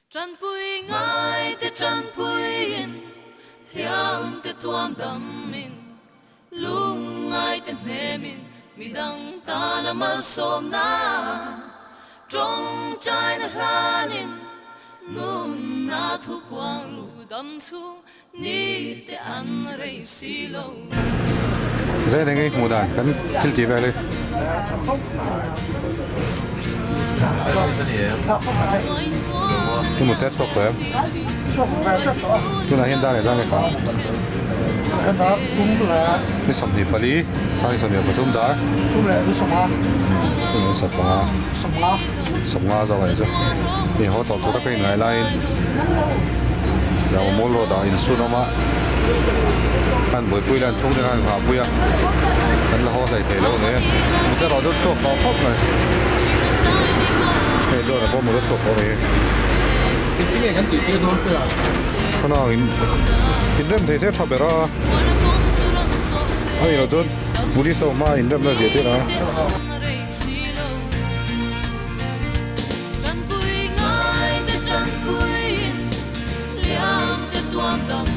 Tanpui ngai te tanpuiin, hliam te tuam damin, lungngai te hnemin, midang tana malsawmna tawngtaina hlanin, nunna thu puang ru dam chhung ni te an rei si lo. Zain eng ei hmuh dan kan thil tih vel hi. I mut tep chhuak tawh em? Tunah hian dar leh zan leh kha. Ni 24, sang ni 23 dar. Thum leh 15. 15 zawk a nih chu. Hei haw tawh tura ka inngaih laiin Liangmawmawm road ah insun awm a, an buaipui leh an chhungte khan an nghahpui a, an la haw hlei thei lo nei a, mut erawh chu chhuak tawh khawp mai. Hei dawr ah pawh mut a chhuak tawh mai. Khawna in inrem thei se tha ber a, a nih loh chuan police ho hma inremna zia tir ang a.